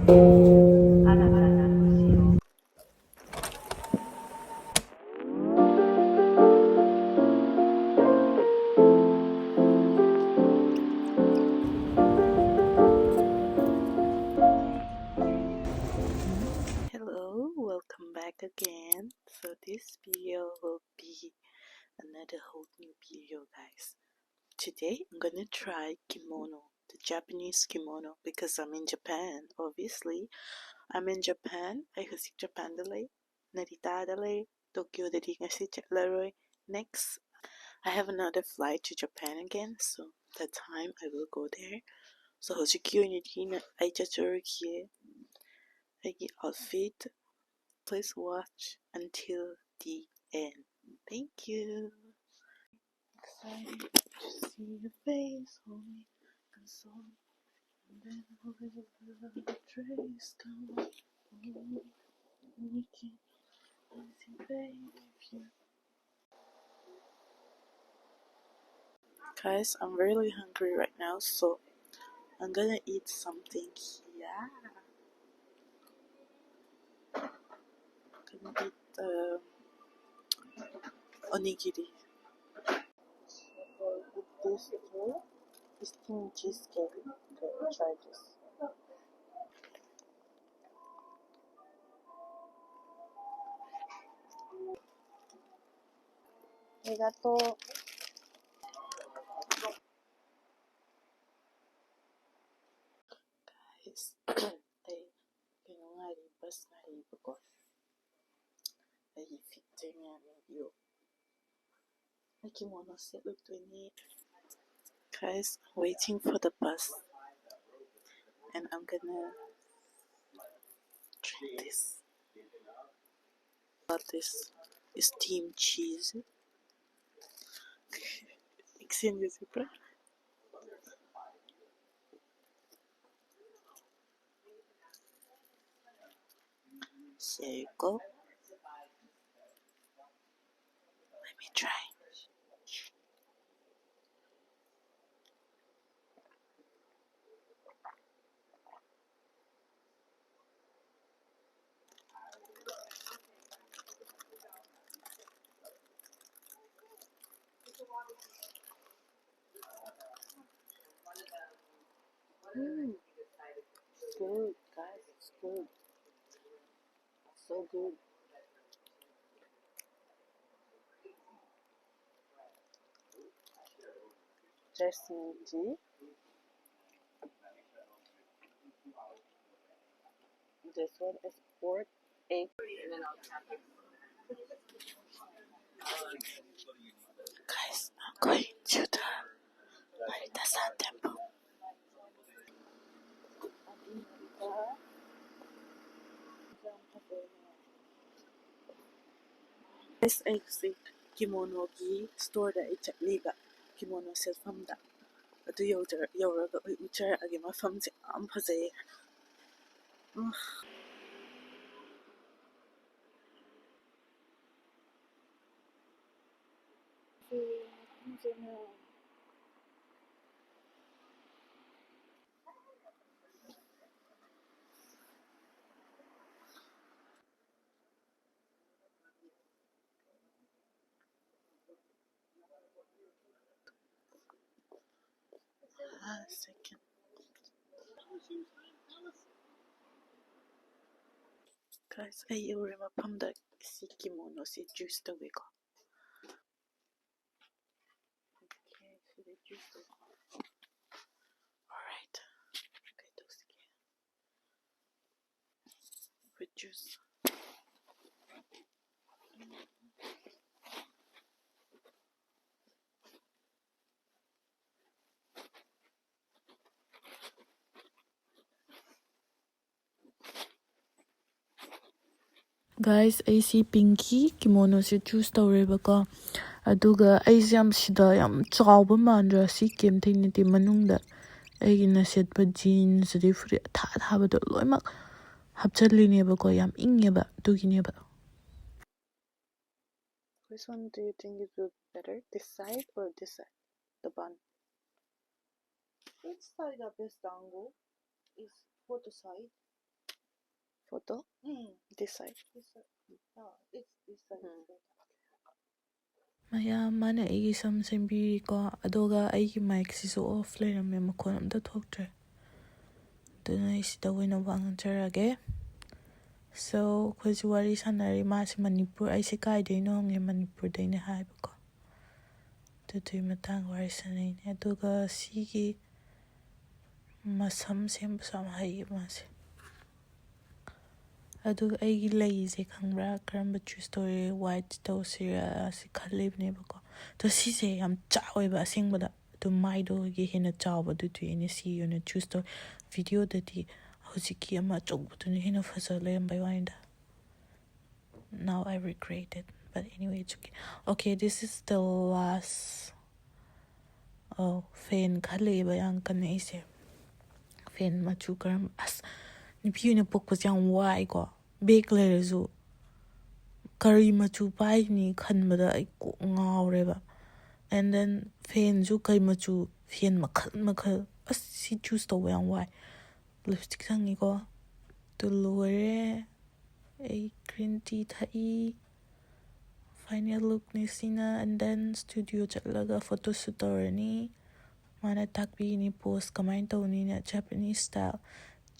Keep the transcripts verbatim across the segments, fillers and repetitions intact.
あなたの星を Hello, welcome back again. So this video will be another whole new video, guys. Today I'm gonna try kimono, the Japanese kimono, because I'm in Japan, obviously. I'm in Japan. ꯑꯩ ꯍꯧꯖꯤꯛ ꯖꯄꯥꯟꯗ ꯂꯩ, ꯅꯥꯔꯤꯇꯥꯗ ꯂꯩ, ꯇꯣꯀꯤꯌꯣꯗꯗꯤ ꯉꯁꯤ ꯆꯠꯂꯔꯣꯏ. Next, I have another flight to Japan again, so that time I will go there. So ꯍꯧꯖꯤꯛꯀꯤ ꯑꯣꯏꯅꯗꯤ ꯅ-, ꯑꯩ ꯆꯠꯆꯔꯨꯈꯤꯒꯦ꯫ ꯑꯩꯒꯤ outfit, please watch until the end. Thank you. Excited to see your face, hold me, console me, and then we'll trace down. We can easy, babe, if you Guys, I'm really hungry right now, so I'm gonna eat something. Yeah. Gonna eat, um, onigiri. This is steamed cheesecake. Okay, I'll try this. Arigato. Guys, ꯑꯩ ꯀꯩꯅꯣ ꯉꯥꯏꯔꯤ, bus ꯉꯥꯏꯔꯤꯕꯀꯣ꯫ ꯑꯩꯒꯤ fitꯇ ꯉꯥꯏꯔꯤꯕꯤꯌꯨ꯫ ꯑꯩ kimono ꯁꯦꯠꯂꯨꯗꯣꯏꯅꯤ꯫ Guys, I'm waiting for the bus and I'm gonna drink this. But this is steamed cheese. Excuse me, bro. There you go. Let me try. Mm. It's good, guys. It's good. So good. Jasmine tea. This one is pork egg. Guys, I'm going to the Maritasan temple. Guys, ꯑꯩꯁꯦ ꯀꯤꯃꯣꯅꯣꯒꯤ ꯁ꯭ꯇꯣꯔꯗ ꯑꯩ ꯆꯠꯂꯤꯕ, ꯀꯤꯃꯣꯅꯣ ꯁꯦꯠꯐꯝꯗ꯫ ꯑꯗꯨ ꯌꯧꯖꯔ-, ꯌꯧꯔꯒ ꯑꯩ ꯎꯠꯆꯔꯛꯑꯒꯦ, ꯃꯐꯝꯁꯦ ꯌꯥꯝ ꯐꯖꯩꯌꯦ꯫ ꯎꯝ꯫ Ah, second. Guys, ꯑꯩ ꯌꯧꯔꯦ ꯃꯐꯝꯗ꯫ ꯁꯤ ꯀꯤꯃꯣꯅꯣꯁꯤ ꯆꯨꯁ ꯇꯧꯒꯦꯀꯣ꯫ Okay, ꯁꯤꯗ ꯆꯨꯁ ꯇꯧꯀꯣ꯫ Alright. ꯀꯩ ꯇꯧꯁꯤꯒꯦ? Fruit juice. Guys, ꯑꯩꯁꯤ ꯄꯤꯡꯀꯤ ꯀꯤꯃꯣꯅꯣꯁꯦ ꯆꯨꯁ ꯇꯧꯔꯦꯕꯀꯣ꯫ ꯑꯗꯨꯒ ꯑꯩꯁꯦ ꯌꯥꯝ ꯁꯤꯗ ꯌꯥꯝ ꯆꯥꯎꯕ ꯃꯥꯟꯗ꯭ꯔꯥ? ꯁꯤ ꯀꯩꯝꯇ ꯅꯠꯇꯦ, ꯃꯅꯨꯡꯗ ꯑꯩꯒꯤꯅ ꯁꯦꯠꯄ ꯖꯤꯟꯁ, ꯑꯗꯩ ꯐꯨꯔꯤꯠ ꯑꯊꯥ ꯑꯊꯥꯕꯗꯣ ꯂꯣꯏꯅꯃꯛ ꯍꯥꯞꯆꯜꯂꯤꯅꯦꯕꯀꯣ꯫ ꯌꯥꯝ ꯏꯪꯉꯦꯕ, ꯑꯗꯨꯒꯤꯅꯦꯕ꯫ Which one do you think is look better? This side or this side? The bun. Which side of this dango is photo side? Photo? Mm. This side. This side. Yeah, it's this side is Mm. better. ꯃꯌꯥꯝ, ꯃꯥꯅ ꯑꯩꯒꯤ ꯁꯝ ꯁꯦꯝꯕꯤꯔꯤꯀꯣ, ꯑꯗꯨꯒ ꯑꯩꯒꯤ ꯃꯥꯏꯛꯁꯤꯁꯨ of ꯂꯩꯔꯝꯃꯦ, ꯃꯈꯣꯟ ꯑꯝꯇ ꯊꯣꯛꯇ꯭ꯔꯦ꯫ ꯑꯗꯨꯅ ꯑꯩ ꯁꯤꯗ ꯑꯣꯏꯅ ꯋꯥ ꯉꯥꯡꯖꯔꯒꯦ꯫ So, ꯑꯩꯈꯣꯏꯁꯨ ꯋꯥꯔꯤ ꯁꯥꯟꯅꯔꯤ꯫ ꯃꯥꯁꯦ ꯃꯅꯤꯄꯨꯔ, ꯑꯩꯁꯦ ꯀꯥꯏꯗꯩꯅꯣ ꯍꯪꯉꯦ, ꯃꯅꯤꯄꯨꯔꯗꯩꯅꯦ ꯍꯥꯏꯕꯀꯣ꯫ ꯑꯗꯨꯗꯨꯒꯤ ꯃꯇꯥꯡꯗ ꯋꯥꯔꯤ ꯁꯥꯟꯅꯩꯅꯦ꯫ ꯑꯗꯨꯒ ꯁꯤꯒꯤ ꯃꯁꯝ ꯁꯦꯝꯕꯁꯨ ꯌꯥꯝ ꯍꯩꯌꯦ ꯃꯥꯁꯦ꯫ ꯑꯗꯨꯒ ꯑꯩꯒꯤ ꯂꯩꯁꯦ ꯈꯪꯕ꯭ꯔꯥ? ꯀꯔꯝꯕ ꯆꯨꯁ ꯇꯧꯔꯦ? ꯋꯥꯏꯠ ꯇꯧꯁꯤꯔꯥ ꯁꯤ ꯈꯜꯂꯤꯕꯅꯦꯕꯀꯣ꯫ ꯑꯗꯣ ꯁꯤꯁꯦ ꯌꯥꯝ ꯆꯥꯎꯋꯦꯕ ꯑꯁꯦꯡꯕꯗ꯫ ꯑꯗꯣ ꯃꯥꯏꯗꯣꯒꯤ ꯍꯦꯟꯅ ꯆꯥꯎꯕ, ꯑꯗꯨꯗꯨꯒꯤ ꯑꯩꯅ ꯁꯤ ꯑꯣꯏꯅ ꯆꯨꯁ ꯇꯧꯔꯦ꯫ ꯚꯤꯗꯤꯑꯣꯗꯗꯤ ꯍꯧꯖꯤꯛꯀꯤ ꯑꯃ ꯑꯆꯧꯕꯗꯨꯅ ꯍꯦꯟꯅ ꯐꯖ ꯂꯩꯔꯝꯕꯩ ꯋꯥꯅꯤꯗ꯫ Now I regret it, but anyway, it's okay. Okay, this is the last. Oh, ꯐꯦꯟ ꯈꯜꯂꯛꯑꯦꯕ ꯌꯥꯝ ꯀꯟꯅ ꯑꯩꯁꯦ꯫ ꯐꯦꯟ ꯃꯆꯨ ꯀꯔꯝꯕ? ꯑꯁ, ꯅꯨꯄꯤ ꯑꯣꯏꯅ ꯄꯣꯛꯄꯁꯦ ꯌꯥꯝ ꯋꯥꯏꯀꯣ꯫ ꯕꯦꯛ ꯂꯩꯔꯁꯨ ꯀꯔꯤ ꯃꯆꯨ ꯄꯥꯏꯅꯤ ꯈꯟꯕꯗ ꯑꯩ ꯀꯣꯛ ꯉꯥꯎꯔꯦꯕ꯫ And then ꯐꯦꯟꯁꯨ ꯀꯩ ꯃꯆꯨ? ꯐꯦꯟ ꯃꯈꯜ ꯃꯈꯜ꯫ ꯑꯁ, ꯁꯤ ꯆꯨꯁ ꯇꯧꯕ ꯌꯥꯝ ꯋꯥꯏ꯫ ꯂꯤꯞꯁꯇꯤꯛ ꯁꯪꯉꯤꯀꯣ꯫ ꯑꯗꯨ ꯂꯣꯏꯔꯦ꯫ ꯑꯩ ꯒ꯭ꯔꯤꯟ ꯇꯤ ꯊꯛꯏ꯫ ꯐꯥꯏꯅꯦꯜ ꯂꯨꯛꯅꯤ ꯁꯤꯅ꯫ And then ꯁ꯭ꯇꯨꯗꯤꯑꯣ ꯆꯠꯂꯒ ꯐꯣꯇꯣ ꯁꯨꯠ ꯇꯧꯔꯅꯤ꯫ ꯃꯥꯅ ꯇꯥꯛꯄꯤꯅꯤ ꯄꯣꯁ ꯀꯃꯥꯏꯅ ꯇꯧꯅꯤꯅ, ꯖꯄꯥꯅꯤꯁ ꯁ꯭ꯇꯥꯏꯜ꯫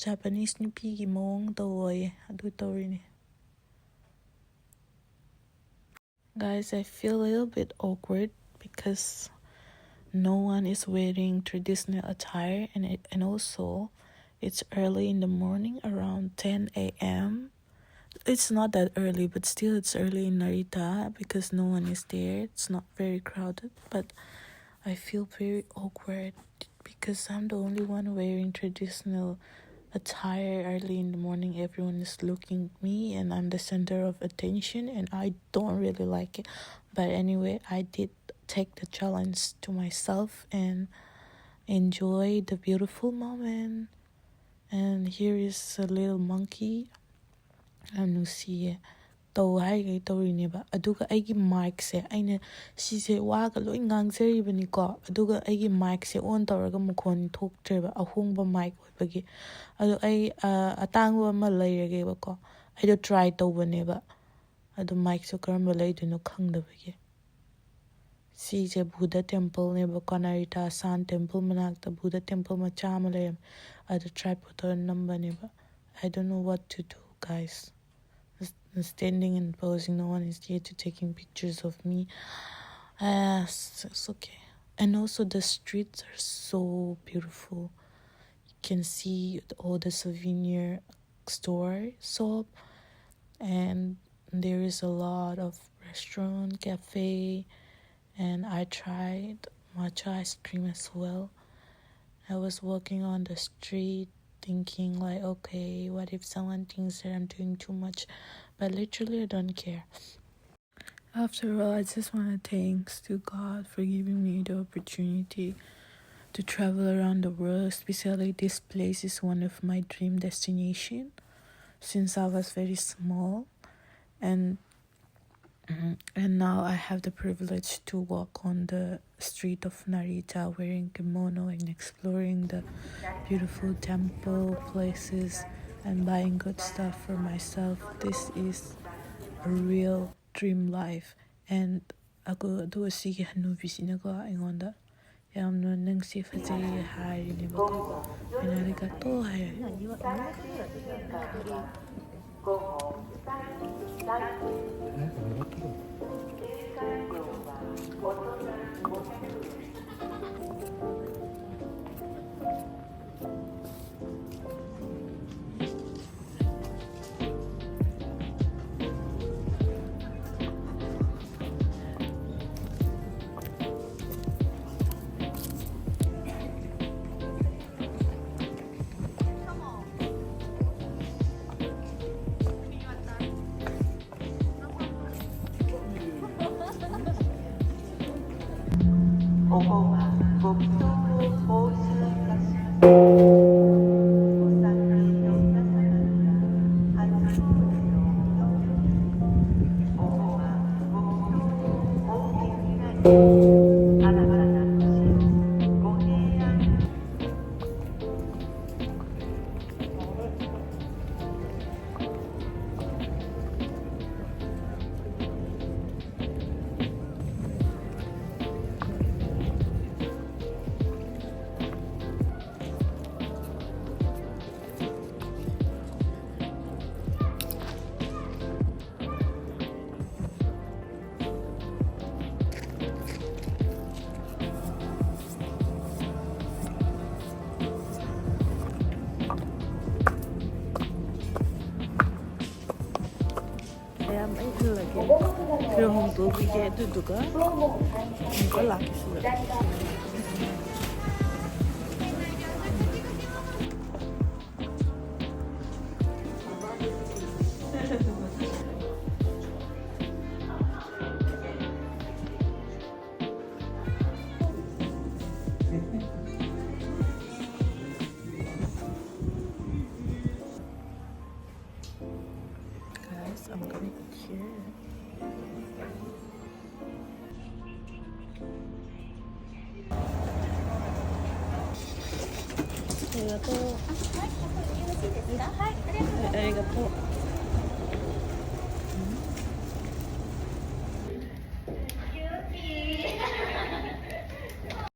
ꯖꯄꯥꯅꯤꯁ ꯅꯨꯄꯤꯒꯤ ꯃꯑꯣꯡ ꯇꯧꯋꯣꯌꯦ꯫ ꯑꯗꯨ ꯇꯧꯔꯤꯅꯤ꯫ Guys, I feel a little bit awkward because no one is wearing traditional attire, and it, and also it's early in the morning, around ten a m. It's not that early, but still it's early in Narita because no one is there. It's not very crowded, but I feel very awkward because I'm the only one wearing traditional attire early in the morning. Everyone is looking at me and I'm the center of attention, and I don't really like it. But anyway, I did take the challenge to myself and enjoy the beautiful moment. And here is a little monkey. ꯌꯥꯝ ꯅꯨꯡꯁꯤꯌꯦ꯫ ꯇꯧ ꯍꯥꯏꯈꯩ ꯇꯧꯔꯤꯅꯦꯕ꯫ ꯑꯗꯨꯒ ꯑꯩꯒꯤ ꯃꯥꯏꯛꯁꯦ, ꯑꯩꯅ ꯁꯤꯁꯦ ꯋꯥꯒ ꯂꯣꯏ ꯉꯥꯡꯖꯔꯤꯕꯅꯤꯀꯣ, ꯑꯗꯨꯒ ꯑꯩꯒꯤ ꯃꯥꯏꯛꯁꯦ ꯑꯣꯟ ꯇꯧꯔꯒ ꯃꯈꯣꯟ ꯊꯣꯛꯇ꯭ꯔꯦꯕ, ꯑꯍꯣꯡꯕ ꯃꯥꯏꯛ ꯑꯣꯏꯕꯒꯤ꯫ ꯑꯗꯣ ꯑꯩ, ꯑ, ꯑꯇꯥꯡꯕ ꯑꯃ ꯂꯩꯔꯒꯦꯕꯀꯣ꯫ ꯑꯩꯗꯣ ꯇ꯭ꯔꯥꯏ ꯇꯧꯕꯅꯦꯕ꯫ ꯑꯗꯣ ꯃꯥꯏꯛꯁꯨ ꯀꯔꯝꯕ ꯂꯩꯗꯣꯏꯅꯣ ꯈꯪꯗꯕꯒꯤ꯫ ꯁꯤꯁꯦ ꯕꯨꯙ ꯇꯦꯝꯄꯜꯅꯦꯕꯀꯣ, ꯅꯥꯔꯤꯇꯥ ꯁꯥꯟ ꯇꯦꯝꯄꯜ ꯃꯅꯥꯛꯇ ꯕꯨꯙ ꯇꯦꯝꯄꯜ ꯃꯆꯥ ꯑꯃ ꯂꯩꯔꯝꯃꯦ꯫ ꯑꯗꯨ tripod ꯑꯣꯏꯅ ꯅꯝꯕꯅꯦꯕ꯫ I don't know what to do, guys. Standing and posing, no one is here to taking pictures of me. Yes, it's okay. And also the streets are so beautiful. You can see all the souvenir store shop, and there is a lot of restaurant, cafe, and I tried matcha ice cream as well. I was walking on the street thinking like, okay, what if someone thinks that I'm doing too much? But literally, I don't care. After all, I just want to thanks to God for giving me the opportunity to travel around the world, especially this place is one of my dream destination since I was very small, and and now I have the privilege to walk on the street of Narita wearing kimono and exploring the beautiful temple places and buying good stuff for myself. This is a real dream life. And ꯑꯗꯨꯒ ꯑꯁꯤꯒꯤ ꯍꯅꯨꯕꯤꯁꯤꯅꯀꯣ ꯑꯩꯉꯣꯟꯗ ꯌꯥꯝꯅ ꯅꯪꯁꯦ ꯐꯖꯩꯌꯦ ꯍꯥꯏꯔꯤꯅꯦꯕꯀꯣ꯫ ꯑꯩꯅ ꯑꯥꯔꯤꯒꯥꯇꯣ ꯍꯥꯏꯔꯦ꯫ ꯑꯩ ꯈꯜꯂꯒꯦ, ꯐꯤꯔꯣꯜ ꯍꯣꯡꯗꯣꯛꯈꯤꯒꯦ, ꯑꯗꯨꯗꯨꯒ ꯑꯃꯨꯛꯀ ꯂꯥꯛꯀꯦ ꯁꯤꯗ꯫ Guys, I'm gonna eat here. Arigato. Arigato.